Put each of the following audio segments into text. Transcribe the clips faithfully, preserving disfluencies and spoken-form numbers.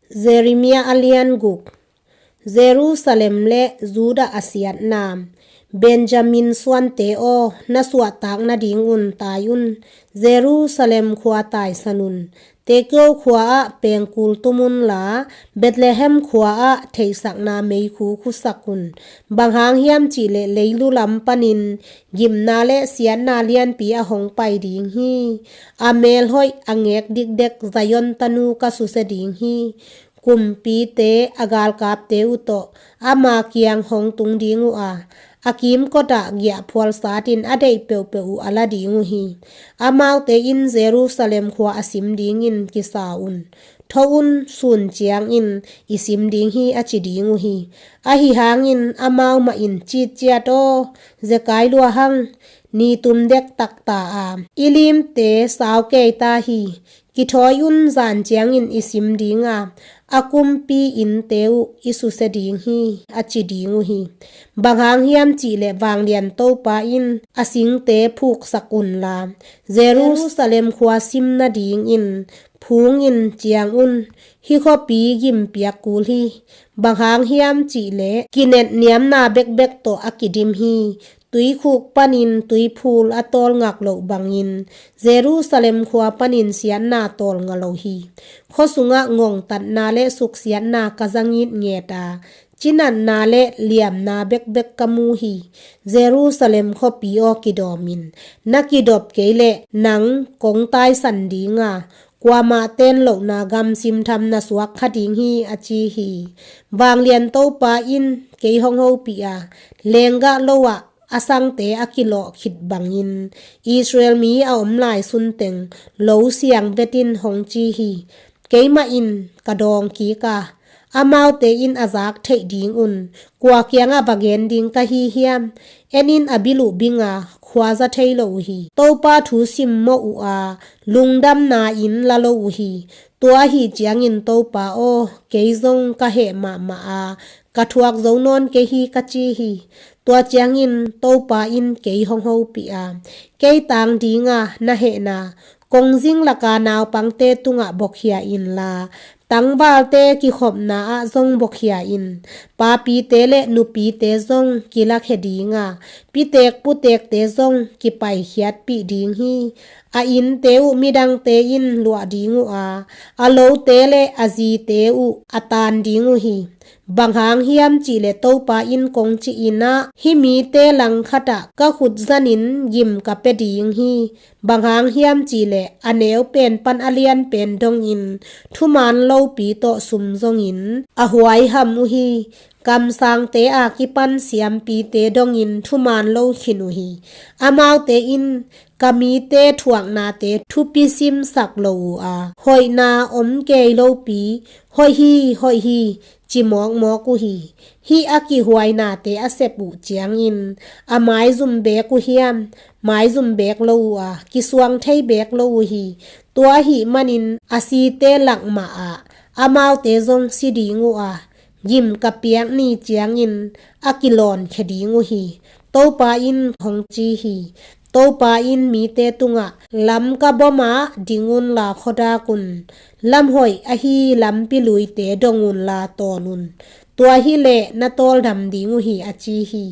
Jeremiah a lian guk. Jerusalem le Judah a siatna. Benjamin suante aw, na suahtak nadingun tai un. Jerusalem khua taisan un. Tekoa khua-ah pengkul tum unla, Bethlehem khua-ah theihsakna meikhu khusak un. Bang hang hiam cihleh leilu lam panin gimna le siatna lianpi a hong pai ding hi. A melhoih a ngek dikdek Zion tanu ka susia ding hi. Kumpite a galkapte uh tawh ama kiang hong tung ding uh a, a kimkotah giahphual satin a deih peuhpeuh uh a la ding uh hi. Amaute in Jerusalem khua a sim dingin kisa un. Tho un, sun ciangin i sim ding hi, a ci ding uh hi. Ahi hangin amau mah in, citciat aw, zekai lua hang, ni tum dek takta a, i limte sau kei ta hi. Kithawi un, zan ciangin i sim ding a, a kumpi innte uh i susia ding hi, a ci ding uh hi. Bang hang hiam cihleh vanglian Topa in a singte phuksak unla, Jerusalem khua sim nadingin phungin ciang un. Hih khuapi gimpiak kul hi. Bang hang hiam cihleh kinetniamna bekbek tawh a kidim hi. Tuikhuk panin tuiphul a tawlngak loh bangin Jerusalem khua panin siatna tawlnga lo hi. Khua sungah ngongtatna le suksiatna ka za ngitnget a, cinatna le liamna bekbek ka mu hi. Jerusalem khuapi aw, kidawm in. Na kidop kei leh nang kong taisan ding a, kuamah ten lohna gamsim tham na suak kha ding hi, a ci hi. Vanglian Topa in kei hong hopih a, lenggah lo-ah a sangte a kilawh khit bangin Israel mi a om lai sunteng lo siang vetin hong ci hi. Keimah in ka dawng kik a, amaute in a zak theih dingun kua kiangah va gen ding ka hi hiam? En in, a bil uh bing a, khua za thei lo uh hi. Topa thu simmawh uh a, lungdamna in la lo uh hi. Tua ahi ciangin Topa aw, kei zong ka heh mahmah a, ka thuak zo nawn kei hi, ka ci hi. Tua ciangin Topa in kei hong hopih a, kei tang dinga na hehna kongzing laka naupangte tungah bokkhia inla, tangvalte kikhopna ah zong bokkhia in. Papite le nupite zong kilakhia dinga, pitek putekte zong kipaikhiatpih ding hi. A innte uh midangte in luah ding uh a, a lote le a zite uh a taan ding uh hi. Bang hang hiam cihleh Topa in kong ci in ah, hih mite langkhatah ka khut zanin gim ka pia ding hi. Bang hang hiam cihleh a neu pen pan a lian pen dongin thuman lopi tawh sum zongin a huaiham uh hi. Kamsangte a kipan siampite dongin thuman lo khin uh hi. Amaute in ka mite thuaknate thupi simsak lo uh a, hoihna om kei lopi, hoih hi, hoih hi, ci mawkmawk uh hi. Hih a kihuainate a sep uh ciangin a maizum beek uh hiam? Maizum beek lo uh a, kisuang thei beek lo uh hi. Tua ahih manin a site lak mah ah amaute zong si ding uh a, gim ka piak ni ciangin a kilawnkhia ding uh hi, Topa in hong ci hi. Topa in mite tungah, lam ka bawm ah ding unla khuadak un, lamhoih ahi lampi luite dong unla tawn un. Tua hileh na tawldam ding uh hi, a ci hi.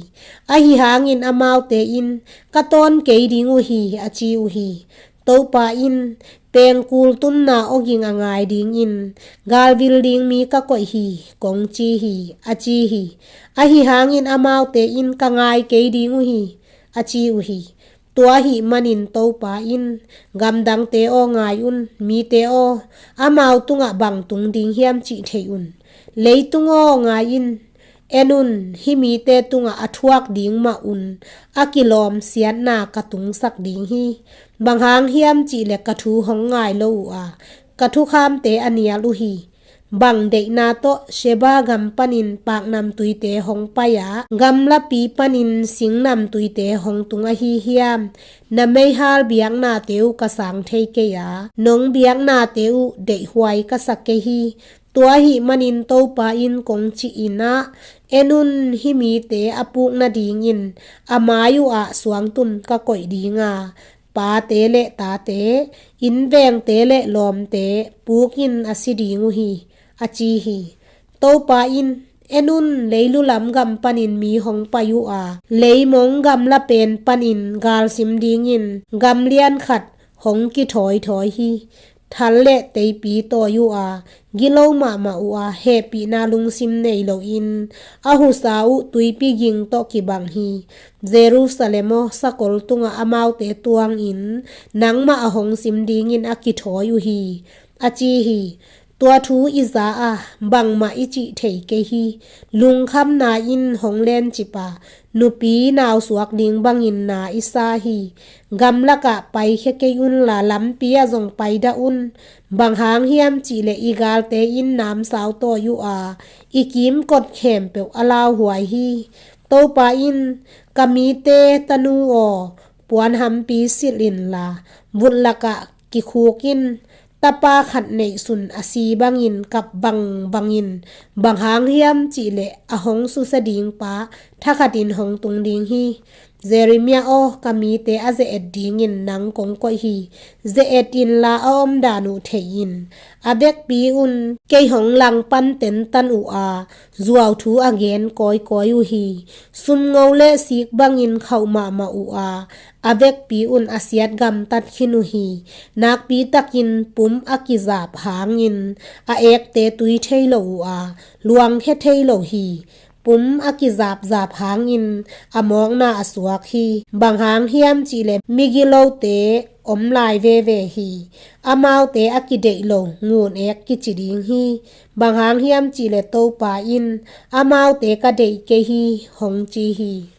Ahi hangin amaute in, ka tawn kei ding uh hi, a ci uh hi. Topa in, pengkul tumna awging a ngai dingin galvil ding mi ka koih hi, kong ci hi, a ci hi. Ahi hangin amaute in, ka ngai kei ding uh hi, a ci uh hi. Tua ahih manin Topa in, gamdangte aw, ngai un, mite aw, amau tungah bang tung ding hiam cih theih un. Leitung aw, ngai in, en un, hih mite tungah a thuak ding mah un a kilawm siatna ka tungsak ding hi. Bang hang hiam cihleh ka thu hong ngai lo uh a, ka thukhamte a nial uh hi. Bang deihna tawh Sheba gam panin paknamtuite hong pai a, gamlapi panin singnamtuite hong tung ahi hiam? Na meihal biaknate uh ka sang thei kei a, nong biaknate uh deihhuai ka sa kei hi. Tua ahih manin Topa in kong ci in ah, en un, hih mite a puk nadingin a mai uh ah suangtum ka koih ding a, pate le tate, innvengte le lawmte pukin a si ding uh hi. a ci hi. Topa in, "En un, leilu lam gam panin mi hong pai uh a, leimong gamla pen panin galsim dingin gam lian khat hong kithawithawi hi. Thal le teipi tawi uh a, gilo mahmah uh a, hehpihna lungsim nei loin a husa uh tuipi ging tawh kibang hi. Jerusalem aw, sakol tungah amaute tuangin nangmah a hong sim dingin a kithawi uh hi," a ci hi. Tua thu i za a, bangmah i cih thei kei hi. Lungkhamna in hong lencip a, nupi nausuak ding bangin na i sa hi. Gamlakah paikhia kei unla, lampi ah zong paidah un. Bang hang hiam cihleh i galte in namsau tawi uh a, i kimkot khempeuh a lauhuai hi. Topa in, "Ka mite tanu aw, puanhampi silh inla, vut lakah kikhuk in. Tapa khat neihsun a si bangin kap bangbangin, bang hang hiam cihleh a hong susia ding pa thakhatin hong tung ding hi. Jeremiah aw, ka mite a ze-et dingin nang kong koih hi. Ze-et inla, a omdan uh thei in. A vekpi un kei hong langpan tentan uh a, zuau thu a gen kawikawi uh hi. Sumngo le sik bangin khauh mahmah uh a, a vekpi un a siat gamtat khin uh hi. Nakpitakin pum a kizap hangin a ekte tui thei lo uh a, luangkhia thei lo hi. Pum a kizapzap hangin a mawkna a suak hi. Bang hang hiam cihleh migilote om lai veve hi. Amaute a kideih lo ngun ek kici ding hi. Bang hang hiam cihleh Topa in, 'Amaute ka deih kei hi,' hong ci hi."